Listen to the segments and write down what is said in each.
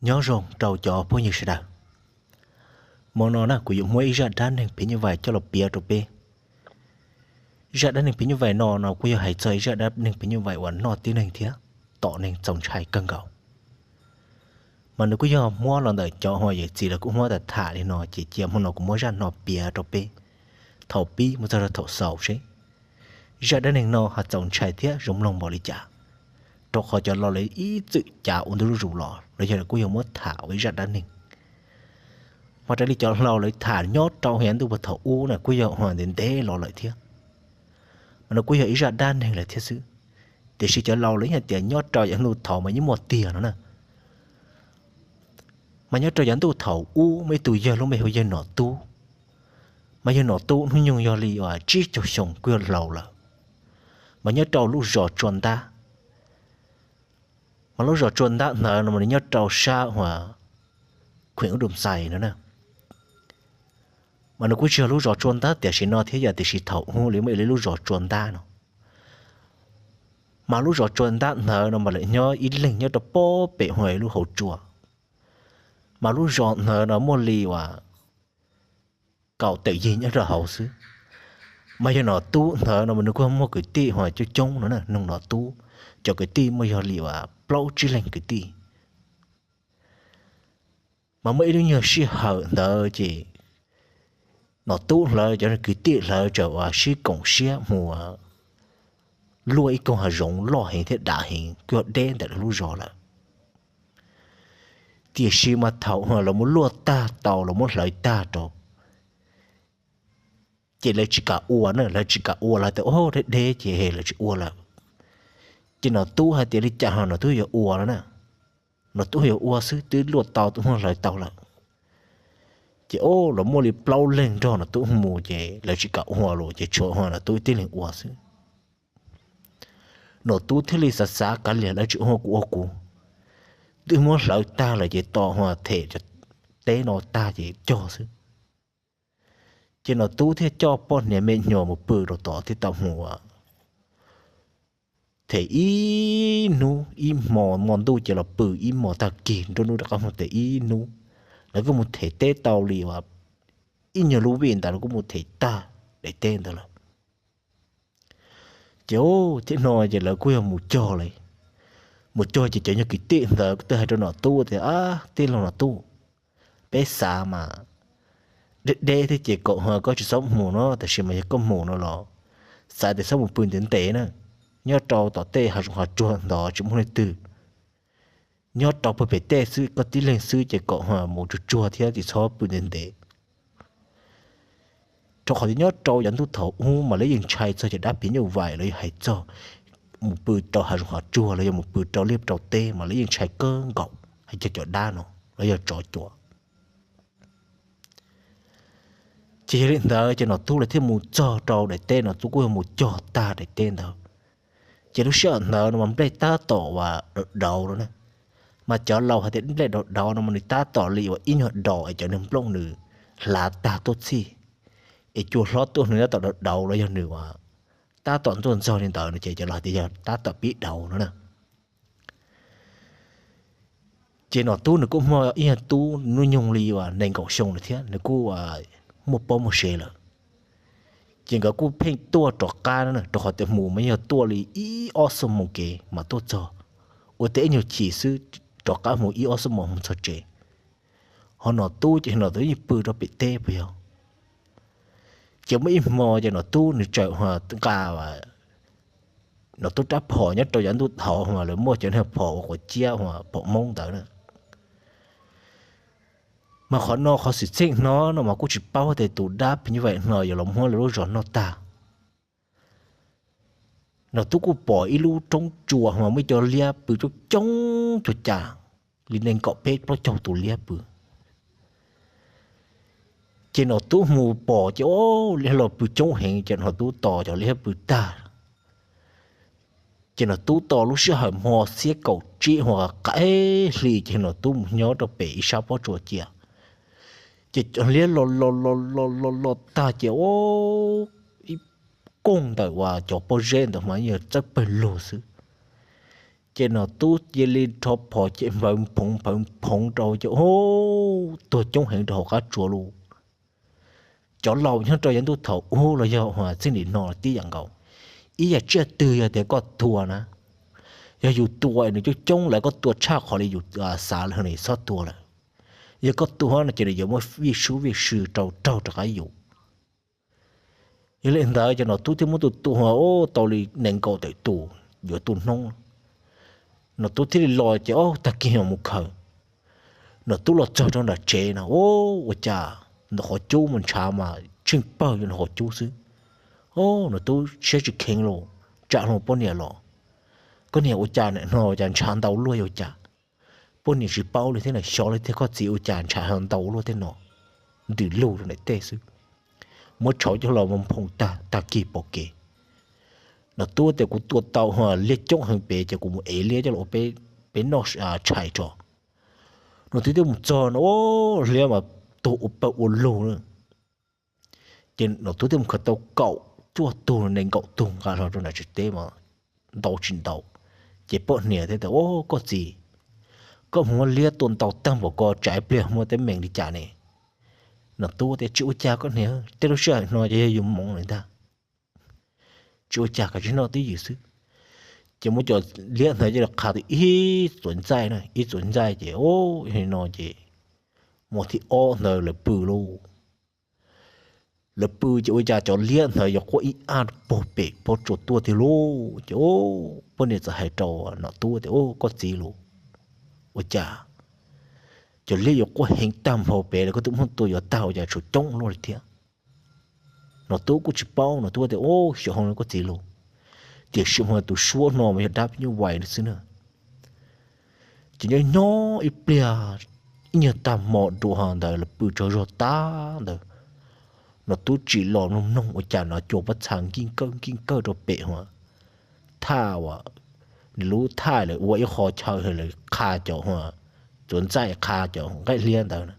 Nyob zoo rau cov phooj ywg sawv daws. Hmo no na kuv yuav muab ib zaj dab neeg phim nyuj vais coj los piav rau peb. Zaj dab neeg phim nyuj vais no no kuj yog hais txog ib zaj dab neeg phim nyuj vais uas noj tib neeg thiab tom neeg txaus ntshai kawg nkaus. Mas nws kuj yog muab los ntawm cov uas yawm txiv lawv kuj muab tham tham li no ces cia hmo no kuv muab zaj no piav rau peb thaum pib mus txog rau thaum xaus seb zaj dab neeg no ho txaus ntshai thiab zoo mloog npaum li cas, rau qhov cov laus lawv ib txwm cav ua ntu zuj zus los los yog kuj yog muab tham ua ib zaj dab neeg. Mas raws li cov laus lawv tham nyob rau yav ntuj puag thaum ub na kuj yog uas ntev ntev los lawm thiab, mas nws kuj yog ib zaj dab neeg lawm thiab xwb. Tiam sis cov laus lawv yeej hais tias nyob rau yav ntuj thaud mas yeej muaj tiag no na. Mas nyob rau yav ntuj thaum ub muaj ib tug yawg lub npe hu yawg Nom Tub. Mas yawg Nom Tub hnub nyoog yog li uas tsib caug xyoo kuj yog laus lawm. Mas nyob rau lub zos Tsua Ntab. Mas lub zos Tsua Ntab ntawd no mas nws nyob rau sab uas kheem ub dum xais no na. Mas nws kuj tsis yog lub zos Tsua Ntab tiam sis no thiab yog tiam sis thaum ub li muaj ib lub zos Tsua Ntab no. Mas lub zos Tsua Ntab ntawd no mas lawv nyob ib leeg nyob rau pob pem uas lub hauv tsua. Mas lub zos ntawd no muaj li uas kaum tawm yig nyob rau hauv xwb. Mas yawg Nom Tub ntawd no mas nws kuj muaj kwv tij uas coob coob no na, noog Nom Tub, cov kwv tij muaj yog li uas plaub tsib leeg kwv tij. Mas muaj ib lub nyuag sij hawm ntawd ces Nom Tub lawv cov kwv tij lawv txawm uas sib koom siab mus luaj ib koog hav zoov loj heev thiab dav heev kuj yog deb ntawm lawv lub zos lawm. Tiam sis mas thaum uas lawv muab luaj tag tau, lawv muab hlawv tag rau, ces lawv tsis kam ua na, lawv tsis kam ua, lawv tias o deb deb ces lawv tsis ua lawm. Ces Nom Tub hais tias li cas los Nom Tub yuav ua no na. Nom Tub yuav ua xwb, twb luaj tau, twb muab hlawv tau lawm. Ces o, los muaj li plaub leeg nrog Nom Tub mus ces lawv tsis kam ua los ces tshuav Nom Tub tib leeg ua xwb. Nom Tub thiaj li xav xav kav liam lawv tsis ua kuv ua kuv, twb muab hlawv tag lawm ces tos uas them cov teb no tag ces cog xwb. Ces Nom Tub thiaj coj poj niam me nyuam mus pw rau tod thiab tau mus them ib hnub ib hmo, hmo ntuj ces los pw ib hmo, tag kis nruab hnub rov qab mus them ib hnub. Lawv kuj mus them teb tau li uas ib nyuag lub vij ntawd lawv kuj mus them tag daim teb ntawd lawm. Ces thiab no ces lawv kuj yog mus cog li, mus cog ces cov nyuag kwv tij ntawd twb hais rau Nom Tub tias, a, tij laug Nom Tub, peb xav mas deb deb thiab ces kom koj tsis txhob mus no, tab sis mas yog koj mus no los xav tias txhob mus pw ntev ntev na, nyob rau tom tej hav zoov hav tsuag ntawd tsis muaj leej twg, nyob rau puag pem tej xwb, koj tib leeg xwb ces kom mus tsuag tsuag thiab tsis txhob pw ntev ntev. Rau qhov tias nyob rau yav ntuj thaum ub mas lawv yeej ntshai txog cov dab phim nyuj vais los yog hais txog mus pw rau hav zoov hav tsuag los yog mus pw rau liaj rau teb mas lawv yeej ntshai kawg nkaus hais cov, cov dab no los yog tsov cuav. Ces yog li ntawd ces Nom Tub lawv thiaj mus txog rau daim teb no, Tub kuj yog mus cog tag daim teb ntawd. Ces lub sij hawm ntawd no mas nplej tab tom uas dauv dauv no na. Mas cov laus hais tias nplej dauv dauv no mas nws tab tom li uas ib nyuag daus es cov neeg nplooj nws hlav tag tuaj txhij, es cua hlob tuaj nws tab tom dauv dauv los yog nws uas tab tom ntxuaj ntxaug li ntawd no ces cov laus tias yog tab tom pib dauv no na. Ces Nom Tub nws kuj muaj ib nyuag tub hnub nyoog li uas nees nkaum xyoo lawm thiab nws kuj muaj pob muaj sev lawm. Ces nkawd kuj pheej tuaj rov qab no na, rau qhov tias mus mas yog tuaj li ib ob xuab moos kev mas tuaj txog, ua teb ib nyuag chim xwb, rov qab mus ib ob xuab moos mus txog tsev. Ho Nom Tub ces Nom Tub yeej pw rau pem teb puas yog. Ces muaj ib hmo ces Nom Tub nws txawm nqa Nom Tub rab phom nyob rau yav ntuj thaud mas lawv muaj cov niag phom ua quav ciab uas phom Hmoob ntawd na. Mas qhov no qhov xwm txheej no no mas kuj tsis paub tias tus dab phim nyuj vais no yuav los muab lawv lub zos noj tag. Nom Tub kuj pom ib lub roob tsua mas muaj ib co liab pw coob coob cuag cas li nees nkaum peb plaub caug tus liab pw. Ces Nom Tub mus pom ces o, liab los pw coob heev ces Nom Tub tos cov liab pw tag. Ces Nom Tub tos lub sij hawm hmo xiab kaum tsib uas qaim hli ces Nom Tub mus nyob rau pem ib sab pob tsuas cia. Ces cov liab los los los los los los tag ces o, ib koog ntawm uas cov pob zeb ntawd mas yog txawb pawg lug xwb. Ces Nom Tub cia li rho phom ces npawv phoov npawv phoov rau ces tuag coob heev rau hauv qab tsuas lauj. Cov laus nyob rau yav ntuj thaum ub los yog txij nim no tib yam nkaus. Ib yam tsiaj twg yog tias koj tua na, yog yus tua nws coob coob lawm koj tua tshaj qhov li yus xav lawm nws txhob tua lawm. Yog koj tua no ces nws yuav muaj vij sub vij sw rau raug rov qab yus. Yog li ntawd ces Nom Tub thiaj muab tus tua tau li nees nkaum tawm tus yuav tu hnub. Nom Tub thiaj li los ces ob tag kis mus khaws. Nom Tub los txog rau nram tsev no, ua cas ntawm qhov cub mas ntshav mas tsheej pawg yuav ntawm qhov cub xwb. Nom Tub siab tsis kheev los, tsam hlo poj niam los, koj niam ua cas no cas ntshav ntau luaj ua cas. Poj niam tsis paub li thiab na, xyov li tiag koj txiv ua cas ntshav ntau luaj tej no, ntws lug rau nram tej xwb. Muab tshauv coj los mus nphoo tag, tag kis pom kev. Nom Tub tias kuv tua tau liab coob heev pem ces kuv mus ev liab coj los ua peb noj tshais tso. Nom Tub thiaj mus txog no, liab mas tuag ua pawg ua lug na. Ces Nom Tub thiaj mus khaws tau kaum cuaj tug nees nkaum tug nqa hlo rau nram tsev teb mas ntau tsis ntau. Ces poj niam thiaj tias, Au, koj txiv, koj muab liab tua ntau tag npaum ko tsam ib pliag muaj teeb meem li cas ne? Nom Tub tias, Tsis ua cas koj niam, tej lub sij hawm no ces yog yus moov lawm ntag. Tsis ua cas, kav tsij noj twj ywm xwb. Ces muab cov liab ntawd coj los qha tau ib txuas ntxaij na, ib txuas ntxaij ces, au, yog li no ces hmo thib ob ntawd lawv pw lauj. Lawv pw ces ua cas cov liab ntawd yuav quaj ib ab puag pem pob tsuas tuaj tiag lauj. Ces poj niam txawm hais rau Nom Tub tias, Au, koj txiv lauj, ua cas cov liab yuav quaj heev tag npaum pem lawm, koj twb muab tua yuav tag ua cas tshuav coob luaj li thiab? Nom Tub kuj tsis paub, Nom Tub tias, Au, xyov li koj txiv lauj, tiam sis mas tus suab no mas yog dab phim nyuj vais no xwb na. Ces nyob nyob ib pliag, ib nyuag tag hmo dua ntawd lawv pw tsaug zog tag ntawd, Nom Tub tsim los mloog mloog ua cas no cua pob txha nkij kawg nkij kawg rau pem hauv thaj uas nws lub thaj lawv ua ib qho chaw lawv qha cov, txuas ntxaij qha cov nqaij liab ntawd na.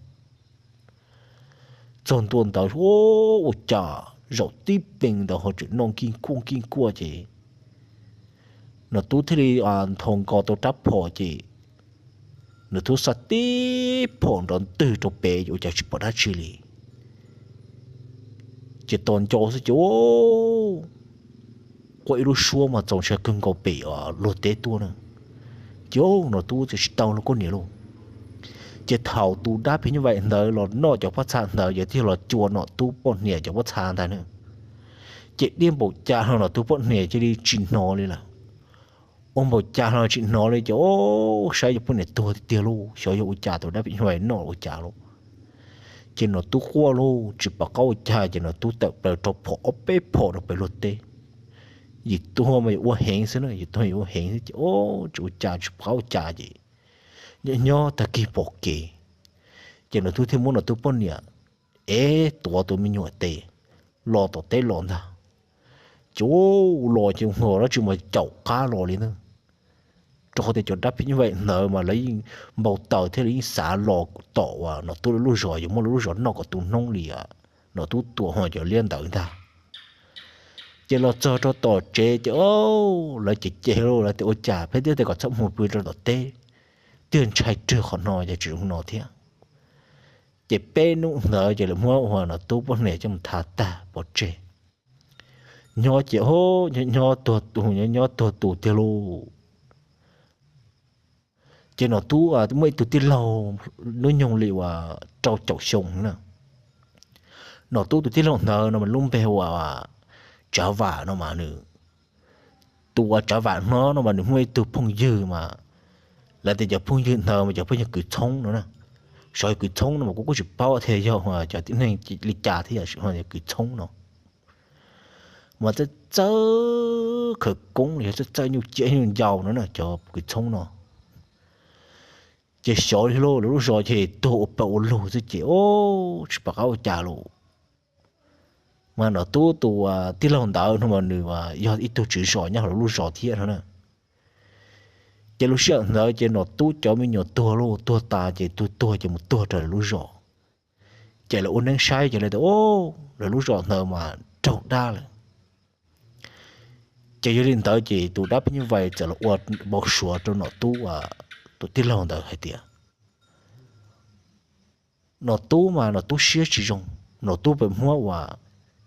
Txog ntua ntawd, ua cas zaum tib pes ntawd ho tseem noj nkij kuaj nkij kuaj ces Nom Tub thiaj li nthos nkaus tau rab phom ces Nom Tub xa tib phom nrov ntwg rau pem ces ua cas tsis pom dab tsi li. Ces tos nco xwb ces quaj ib lub suab mas txaus ntshai kawg nkaus pem luag teb tuaj na. Ces Nom Tub txiav tsis tau lauj, koj niam lauj. Ces thaum tus dab phim nyuj vais ntawd los noj cov pob txha ntawd ces thiaj los cua Nom Tub poj niam cov pob txha ntag na. Ces diaj npaum cas los Nom Tub poj niam cia li tsis hnov li lawm. Ua npaum cas los tsis hnov li ces, o, saib yog poj niam tuag tiag tiag lauj, xyov yog ua cas tus dab phim nyuj vais noj ua cas lauj. Ces Nom Tub quaj lauj, tsis pom qab ua cas ces Nom Tub tawm plaws rau phom ob peb phom rau pem luag teb. Yim tuag mas yuav ua heev xwb na, yim tuag yuav ua heev xwb ces, o, tsis ua cas, tsis pom qab ua cas ces nyob nyob tag kis pom kev ces Nom Tub thiaj muab Nom Tub poj niam ev tuav tus me nyuam tes los tom teb los ntag. Ces los ces ho dab tsi mas caum qab los li ntag. Rau qhov tias cov dab phim nyuj vais ntawd mas lawv yeej npau taws thiab lawv yeej xav los tom uas Nom Tub lawv lub zos yuav muab lawv lub zos noj kom tu hnub li Nom Tub tua ho cov liab ntawd ntag. Ces los txog rau tom tsev ces, o, lawv cem cem lauj, lawv tias ua cas peb twb tias kom txhob mus pw rau tom teb, twb ntshai rwg qhov no ces tsis zoo no thiab. Ces peb hnub ntawd ces lawv muab uas Nom Tub poj niam coj mus thav tag pov tseg. Nyob ces, o, nyob nyob tuag tus, nyob nyob tuag tus tiag lauj. Ces Nom Tub muaj ib tug tij laug hnub nyoog li uas rau caum xyoo na. Nom Tub tus tij laug ntawd no mas lub npe hu ua Tsav Vam no mas nws, tus uas Tsav Vam no no mas nws muaj ib tug phooj ywg mas lawv tias cov phooj ywg ntawd mas cov phooj ywg kwv txhoob no na. Xyov kwv txhoob no mas kuv kuj tsis paub thiab yog cov tib neeg li cas thiab, kwv txhoob no mas txawj txawj khawv koob los yog txawj txawj nyuj ciam nyuj ncau no na, cov kwv txhoob no. Ces xyov li lauj, lawv lub zos ces tuag ua pawg ua lug xwb ces, o, tsis pom qab ua cas lauj. Mas Nom Tub tus tij laug ntawd no mas nws yog ib tug tswv zos nyob hauv lawv lub zos thiab no na. Ces lub sij hawm ntawd ces Nom Tub cov me nyuam tuag lauj, tuag tas ces tus tuag ces mus tuag rau lawv lub zos. Ces lawv ua neeb saib ces lawv tias, o, lawv lub zos ntawd mas raug dab lawm. Ces yog li ntawd ces tus dab phim nyuj vais txawm los ua npau suav rau Nom Tub tus tij laug ntawd hais tias, Nom Tub mas Nom Tub siab tsis zoo, Nom Tub pem muab uas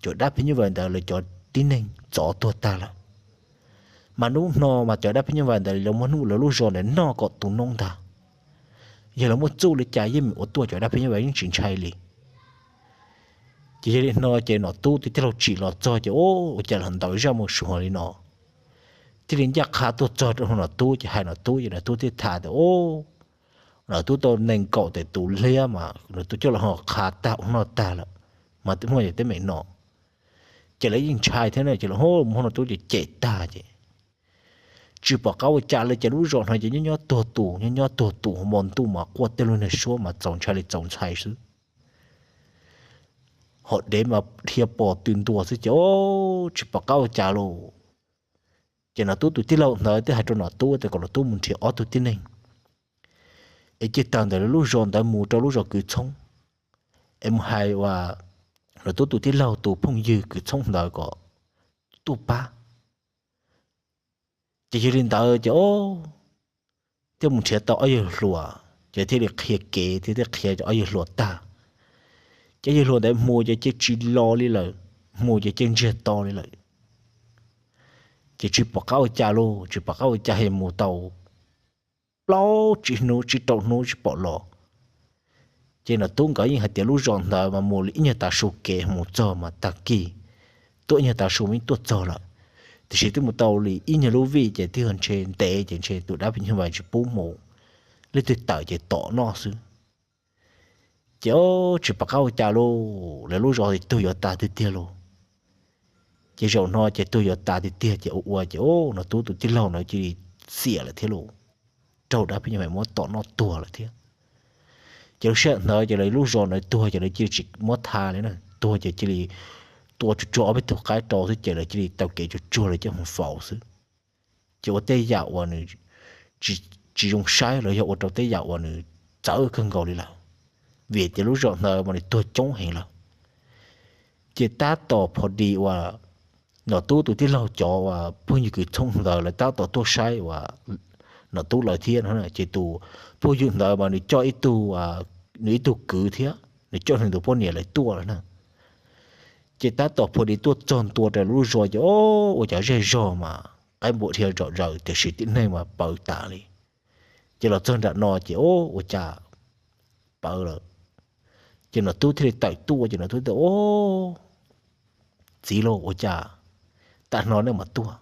cov dab phim nyuj vais ntawd lawv cov tib neeg txov tuag tag lawm. Mas hnub no mas cov dab phim nyuj vais ntawd lawv muab hnub lawv lub zos ntawd noj kom tu noob ntag. Yog lawv muaj txuj li cas yeej meem ua tuaj, cov dab phim nyuj vais yeej tsis ntshai li. Ces yog li no ces Nom Tub tus tij laug tsim los txog ces ua cas los ntawd zaj mus suav li no. Thiaj li ncaj qha tuaj txog rau Nom Tub ces hais Nom Tub ces Nom Tub thiaj tham tias, Nom Tub tau nees nkaum tawm tus hliab mas Nom Tub coj los ho qha tag ua noj tag lawm, mas twb muaj yog teeb meem no. Ces lawv yeej ntshai thiab na, ces lawv muab Nom Tub ces cem tag ces tsis pom qab ua cas li. Ces lub zos no ces nyob nyob tuag tus, nyob nyob tuag tus, hmo ntuj mas quaj tej lub niag suab mas txaus ntshai li txaus ntshai xwb. Hom dev mas dhia pos tw ntua xwb ces tsis pom qab ua cas lauj. Ces Nom Tub tus tij laug ntawd thiaj hais rau Nom Tub tias kom Nom Tub mus nrhiav ob tug tib neeg es cia tawm ntawm lawv lub zos ntawd mus rau lub zos Kwv Txhoob, es mus hais uas Nom Tub tus tij laug tus phooj ywg Kwv Txhoob ntawd kom tuaj pab. Ces yog li ntawd ces thiaj mus nrhiav tau ob yawg hluas, ces thiaj li qhia kev thiab thiaj qhia cov ob yawg hluas tag. Ces ob yawg hluas ntawd hmus ces cia tsis los li lawm, hmus ces cia ntsiag to li lawm. Ces tsis pom qab ua cas lauj, tsis pom qab ua cas es mus tau plaub tsib hnub tsib rau hnub tsis pom los. Ces Nom Tub nkawd yeej hais tias lub zos ntawd mas mus li ib nyuag tav su kev mus txog mas tag kis, tuaj ib nyuag tav su mas yeej tuaj txog lawm. Tiam sis twb mus tau li ib nyuag lub vij ces twb yog ntshe ntev ces ntshe tus dab phim nyuj vais tsis pub mus, leej twg tawm ces tom noj xwb. Ces tsis pom qab ua cas lauj, lawv lub zos ces tuag yuav tas tiag tiag lauj. Ces zaum no ces tuag yuav tas tiag tiag ces ua ua ces Nom Tub tus tij laug ntawd cia li xiam lawm thiab lauj, raug dab phim nyuj vais muab tom noj tuag lawm thiab. Ces lub sij hawm ntawd ces lawv lub zos ntawd tuag ces lawv cia li tsis muab tha li na, tuag ces cia li tua tsuag tsuag ob peb tug qaib rau xwb ces lawv cia li taw kev tsuag tsuag lawv coj mus faus xwb. Ces ua tej yam uas nws tsis zoo saib los yog ua rau tej yam uas nws txawv kawg nkaus li lawm, vim tias lub zos ntawd mas nws tuag coob heev lawm. Ces tab tom pho di uas Nom Tub tus tij laug cov uas phooj ywg Kwv Txhoob ntawd lawv tab tom tuaj saib uas Nom Tub lawv thiab no, ces tus phooj ywg ntawd mas nws coj ib tug, nws ib tug kwv thiab nws coj nws tus poj niam lawv tuaj lawm na. Ces tab tom pho di tuaj txog ntua rau lub zos ces ua cas zej zog mas qaib npua dhia zom zaws tiam sis tib neeg mas pawv tas li. Ces los txog nram no ces ua cas pawv lawm. Ces Nom Tub thiaj li tawm tuaj ces Nom Tub tias, Txiv lauj, ua cas tam no nej mas tuaj?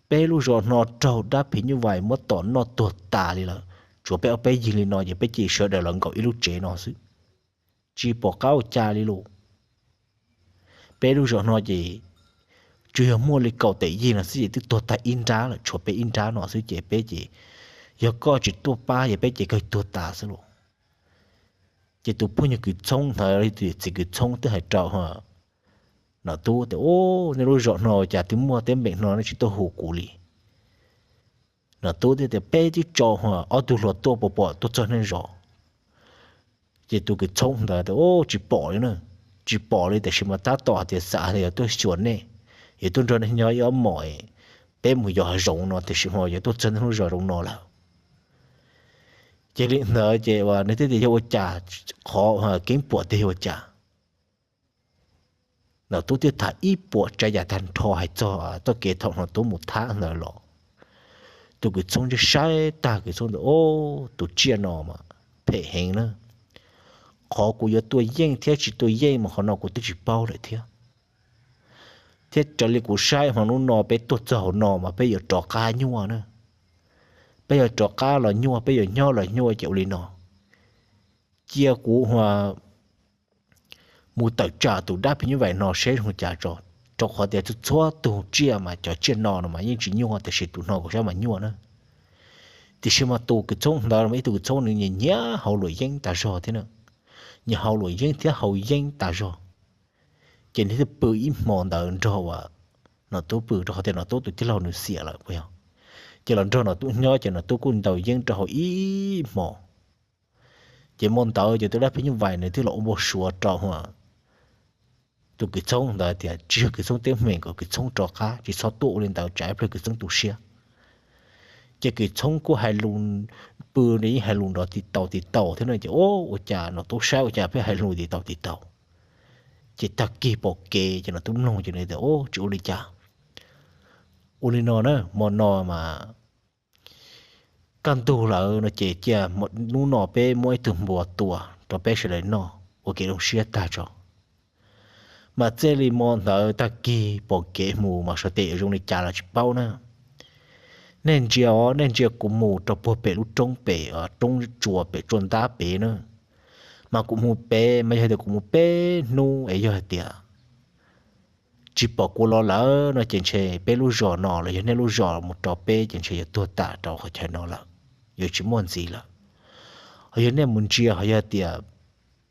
Peb lub zos no raug dab phim nyuj vais muab tom noj tuag tas li lawm, tshuav peb ob peb yig li no ces peb cia sawv daws los nkaum ib lub tsev no xwb, tsis pom qab ua cas li lauj. Peb lub zos no ces tsuas yog muaj li kaum tawm yig no xwb ces twb tuag tag ib nrab lawm, tshuav peb ib nrab no xwb ces peb ces yog koj tsis tuaj pab ces peb ces kawg tuag tas xwb lauj. Ces tus phooj ywg Kwv Txhoob ntawd, tus yawm txiv Kwv Txhoob twb hais rau Nom Tub tias, Nej lub zos no cas twb muaj teeb meem no nej tsis tuaj hu kuv li? Nom Tub thiaj tias, Peb twb tso ob tug hluas tuaj puas pom tuaj txog nej zos? Ces tus Kwv Txhoob ntawd tias, Tsis pom li na, tsis pom li, tiam sis mas tab tom hais tias xav hais tias yuav tuaj xyuas nej, yuav tuaj nrog nej nyob ib ob hmos, peb mus yos hav zoov no tiam sis mas yuav tuaj txog nej lub zos zoo no lawm. Ces li ntawd ces nws thiaj tias, Yog ua cas, qhov keeb puam tiag yog ua cas? Nom Tub thiaj tham ib puas tsav yam tag nrho hais txog txoj kev thaum Nom Tub mus thab ntawd los. Tus Kwv Txhoob saib tag Kwv Txhoob tias, Tus tsiaj no mas phem heev na. Qhov kuv yuav tua yeej thiab tsis tua yeej mas qhov no kuv twb tsis paub lawm thiab. Thiab raws li kuv saib hmo hnub no peb tuaj txog hauv no mas peb yuav rov qab nyuaj na. Peb yuav rov qab los nyuaj, peb yuav nyob los nyuaj ces ua li no, cia kuv mus tawm tsam tus dab phim nyuj vais no seb zoo cas tso, rau qhov tias txhua txhua tus tsiaj mas cov tsiaj no no mas yeej tsis nyuaj tiam sis tus no kuv saib mas nyuaj na. Tiam sis mas tus Kwv Txhoob ntawd mas ib tug Kwv Txhoob nws nyiam nyiam haus luam yeeb tas zog thiab na, nyiam haus luam yeeb thiab haus yeeb tas zog. Ces nws thiaj pw ib hmo ntawd nrog uas Nom Tub pw rau qhov tias Nom Tub tus tij laug nws xiam lawm puas yog. Ces los nrog Nom Tub nyob ces Nom Tub kuj ntaus yeeb rau haus ib hmo. Ces hmo ntawd ces tus dab phim nyuj vais nws thiaj los ua npau suav rau uas tus kws txhoob ntawd tias tsis yog kws txhoob teeb meem kom kws txhoob rov qab, tsis txhob tuaj ua li ntawd tsam ib pliag kws txhoob tu siab. Ces kws txhoob kuj hais lus pw, yeej hais lus nrov tis taus tis taus thiab no ces ua cas Nom Tub saib ua cas pheej hais lus tis taus tis taus. Ces tag kis pom kev ces Nom Tub mloog ces tias, Ub, tsis ua li cas, ua li no na, hmo no mas kaj ntug lawm no ces cia hnub no peb muab ib tug npua tua rau peb sawv daws noj ua kev zoo siab tag tso. Mas txij li hmo ntawd tag kis pom kev mus mas sawv daws yuav zoo li cas los tsis paub na. Nej ntsia os, nej ntsia kuv mus rau puag pem lub roob pem, roob tsuas pem tsua ntab pem na. Mas kuv mus pem mas yog tias kuv mus peb hnub es yog hais tias tsis pom kuv los lawm no ces ntshe peb lub zos no los yog nej lub zos mus rau peb ces ntshe yuav tuag tas rau qhov chaw no lawm, yuav tsis muaj ntxiv lawm. Ho yog nej mus ntsia ho yog tias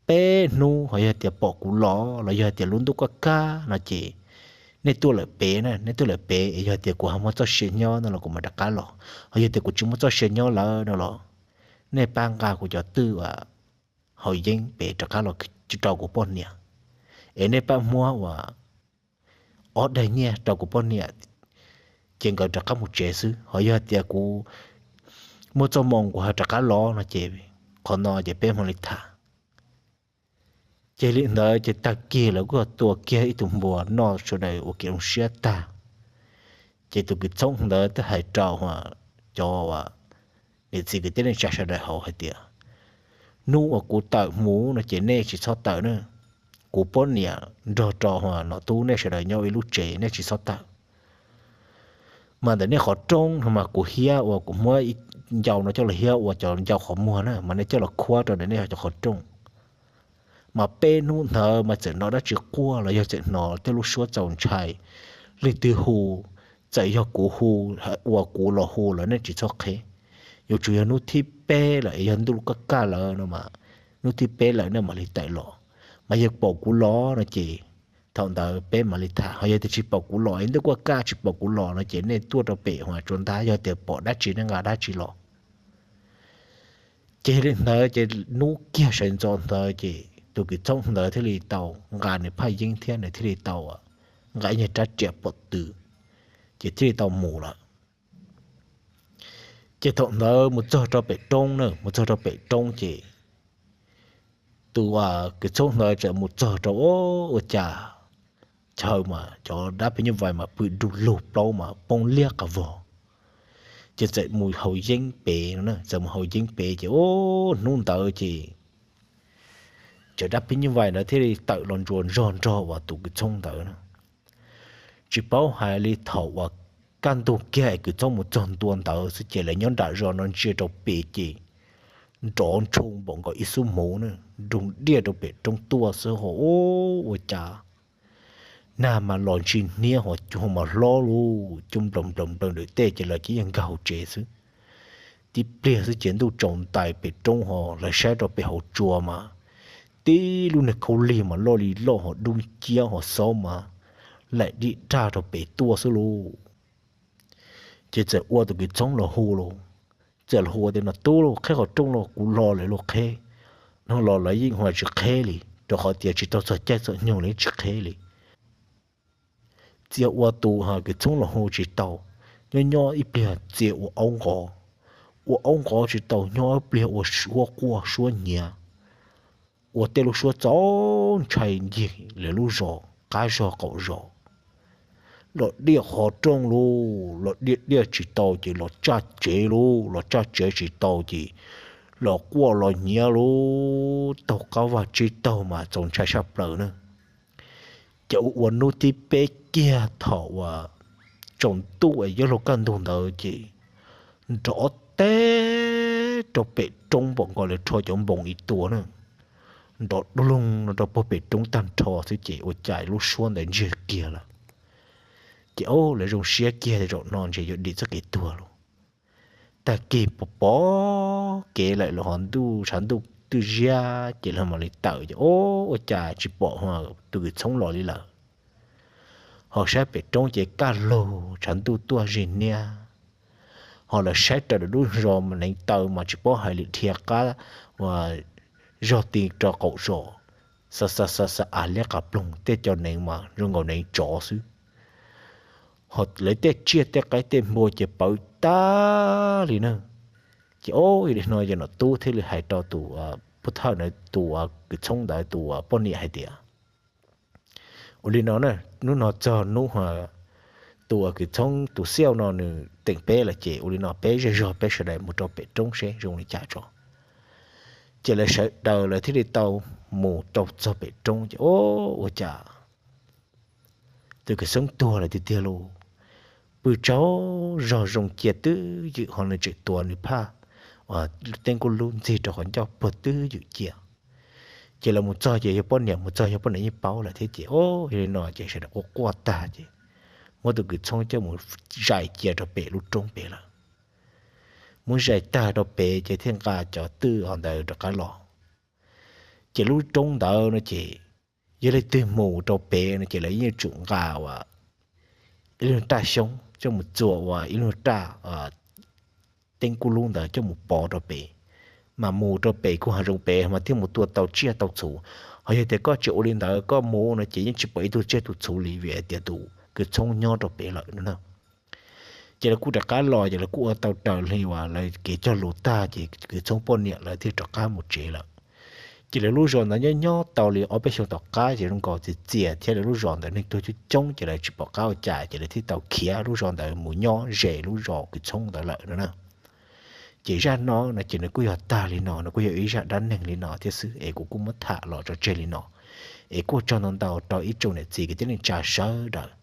peb hnub ho yog tias pom kuv los los yog tias lub ntuj kaj kaj no ces nej tuaj lawm pem na, nej tuaj lawm pem es yog tias kuv ho muaj txoj sia nyob no los kuv mam rov qab los. Ho yog tias kuv tsis muaj txoj sia nyob lawm no los nej pab nqa kuv cov twj uas haus yeeb pem rov qab los rau kuv poj niam, es nej pab muab uas ob daig nyiaj rau kuv poj niam, ces nkawd rov qab mus tsev xwb. Ho yog tias kuv muaj txoj moo kuv ho rov qab los no ces qhov no ces peb mam li tham. Ces li ntawd ces tag kis lawv kuj yog tua kiag ib tug npua noj sawv daws ua kev zoo siab tag. Ces tus kws txhoob ntawd twb hais rau cov niam txiv kwv tij neej tsa sawv daws hauv hais tias, hnub uas kuv tawm mus no ces nej tsis txhob tawm na. Kuv poj niam nrog rau Nom Tub nej sawv daws nyob ib lub tsev, nej tsis txhob tawm. Mas ntawm nej qhov rooj no mas kuv hiab uas kuv muab ib ncau no coj los hiab ua cov ncau qhov muag na, mas nej coj los khuab rau ntawm nej cov qhov rooj. Mas peb hnub ntawd mas txawm hnov dab tsi quaj los yog txawm hnov tej lub suab txaus ntshai, leej twg hu, txawm yog kuv hu, ua kuv los hu los nej tsis txhob qheb. Yuav tsum yog hnub thib peb lawm es yog ntuj lub kaj kaj lawm no mas, hnub thib peb lawm nej mam li tawm los. Mas yog pom kuv los no ces thaum ntawd peb mam li tham. Ho yog tias tsis pom kuv los, ntuj kaj kaj tsis pom kuv los no ces nej tuaj rau pem uas tsua ntab, yog tias pom dab tsi nej nqa dab tsi los. Ces li ntawd ces hnub kiag sawv ntxov ntawd ces tus kws txhoob ntawd thiaj li tau nqa nws phaj yeeb thiab nws thiaj li tau nqa ib nyuag rab riam pom tw, ces thiaj li tau mus lawm. Ces thaum ntawd mus txog rau pem roob na, mus txog rau pem roob ces tus kws txhoob ntawd txawm mus txog rau ua cas chaw mas cov dab phim nyuj vais mas pw du lug plaub mas poob liab qas vog. Ces txawm mus haus yeeb pem no, txawm mus haus yeeb pem ces hnub ntawd ces cov dab phim nyuj vais ntawd thiaj li tawm los ntsuas ntsoog nrog uas tus kws txhoob ntawd na. Tsis paub hais li thaum uas kaj ntug kiag es kws txhoob mus txog ntua ntawd xwb ces lawv nyob nram zos no ntsia rau pem ces nrov ntshoo npaum nkaus ib xub hmuv na, nroo diaj rau pem roob tuaj xwb ho ua cas nag mas los ntsis hniab ho cua mas hlob lug cua nplaws nplaws nplaws ntawm tej ces lawv cia li nkag hauv tsev xwb. Tib pliag xwb ces ntuj tsaus ntais pem roob ho lawv saib rau pem hauv tsua mas tib lub niag khaub lig mas loj li loj ho dub ciab ho xob mas laim dib daj rau pem tuaj xwb lauj. Ces txawm ua tus kws txhoob los hu lauj, txawm los hu tias, Nom Tub lauj, qheb qhov rooj los kuv los lawm lauj, qheb. Hnub los lawv yeej hu tsis qheb li, rau qhov tias tsis tau txog caij txog nyoog los yeej tsis qheb li. Txia ua tus kws txhoob los hu tsis tau, nyob nyob ib pliag txia ua aub nqov, ua aub nqov tsis tau, nyob ib pliag ua suab quaj suab nyiav, ua tej lub suab txaus ntshai ncig lawv lub zos qab zog qaum zos. Los diaj qhov rooj lauj, los diaj diaj tsis tau ces los tsaj tsev lauj, los tsaj tsev tsis tau ces los quaj los nyiav lauj, taug qab vaj tsib taug mas txaus ntshai saj plaws na. Ces ua ua hnub thib peb kiag thaum uas tsaus ntuj es yuav luag kaj ntug ntawd ces nrov teb rau pem roob npaum nkaus li rho cov npoos ib tua na, nrov dloog no rau puag pem roob tag nrho xwb ces ua cas lub suab ntawd ntsiag kiag lawm. Ces o, lawv zoo siab kiag tias zaum no ntshe yuav dim txoj kev tuag lauj. Tag kis pom pom kev lawm los ho ntuj tshav ntuj twb ziab ces lawv mam li tawm ces o, ua cas tsis pom tus kws txhoob los li lawm. Ho saib pem roob ces kaj lug tshav ntuj tuaj zig niab. Ho lawv saib raws lub zos mas neev taw mas tsis paub hais li dhia qab zog ti rau qaum zos, xav xav xav xav av liab qas ploog, tej cov neev mas zoo nkaus neev tsov xwb. Ho lawv tej tsiaj tej qaib tej npua ces pawv tag li na. Ces o, yog li no yawg nom tub thiaj li hais rau tus pov thawj ntawd, tus kws txhoob ntawd tus poj niam hais tias, ua li no na, hnub no txog hnub tus kws txhoob tus xiaj no nws teem peb lawm ces ua li no peb zej zog peb sawv daws mus rau pem roob seb zoo li cas tso. Ces lawv sawv daws lawv thiaj li tau mus rau txog pem roob ces o, ua cas tus kws txhoob tuag lawm tiag tiag lauj. Pw tsaug zog zoo cia twb ywm ho nws tseem tuav nws phaj teeb kub lub ntxig rau qhov ncauj puag twb ywm cia. Ces lawv mus txog ces yog poj niam, mus txog yog poj niam yeej paub lawm thiab ces o, yog li no ces sawv daws quaj quaj tag ces muab tus kws txhoob coj mus zais cia rau pem lub roob pem lawm. Muab zais tag rau pem ces thiaj nqa cov twj ho ntawd rov qab los. Ces lub roob ntawd no ces yog leej twg mus rau pem no ces lawv yeej tsum nqa ua ib lub raj xyoob coj mus txua ua ib lub raj teeb kub lub ntawd coj mus pov rau pem. Mas mus rau pem kuj hav zoov pem mas thiaj mus tua tau tsiaj tau txhu. Ho yog tias koj tsis ua li ntawd koj mus no ces yeej tsis pom ib tug tsiaj tus txhu li vim hais tias tus kws txhoob nyob rau pem lawm no na. Ces lawv kuj rov qab los ces lawv kuj ua tau raws li uas lawv kev cog lus tag ces kws txhoob poj niam lawv thiaj rov qab mus tsev lawm. Ces lawv lub zos ntawd nyob nyob tau li ob peb xyoos tom qab ces zoo nkaus txias txias thiab lawv lub zos ntawd neeg tuag coob coob ces lawv tsis pom qab ua cas ces lawv thiaj tau khiav lub zos ntawd mus nyob ze lub zos kws txhoob ntawd lawm no na. Ces zaj no no ces nws kuj yog tag li no, nws kuj yog ib zaj dab neeg li no thiab xwb es kuv kuj muab tham los tso tseg li no. Es kuj tsaug ntau ntau rau ib tsoom niam txiv kwv tij neej tsa sawv daws.